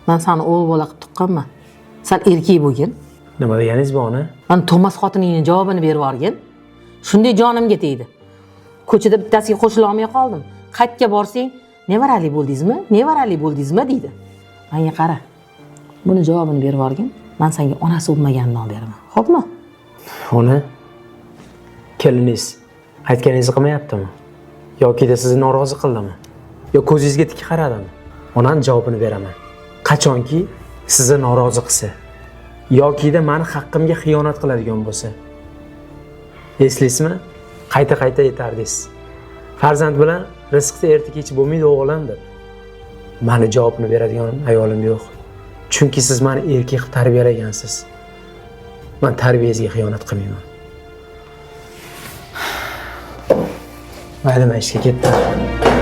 Man sani o'g'il bola qilib tuqqanman. Sal erkak bo'lgin. Nima deganingiz bu, ona? Mana tug'mas xotiningni javobini berib yuborgin. Shunday jonimga tegdi. Ko'chada bittasiga qo'shila olmay qoldim. Qayerga borsang, nevarali bo'ldingizmi? Nevarali bo'ldingizmi deydi. Menga qara. Buni javobini berib yuborgin. Man senga onasi o'lmaganini olib beraman. Xo'pmi? Ona, keliningiz aytganingizni qilmayaptimi? Yokida sizni norozi qildimi? Yo ko'zingizga tik qaradimi? Onani javobini beraman. Qachonki sizni norozi qilsa yokida mani haqqimga xiyonat qiladigan bo'lsa. Eslaysizmi? Qayta-qayta aytardingiz. Farzand bilan rizqni erta kech bo'lmaydi o'g'lim deb. Mani javobini beradigan ayolim yo'q. Chunki siz mani erkak qilib tarbiyalagansiz. Man tarbiyangizga xiyonat qilmayman. Mayli, men ishga ketdim.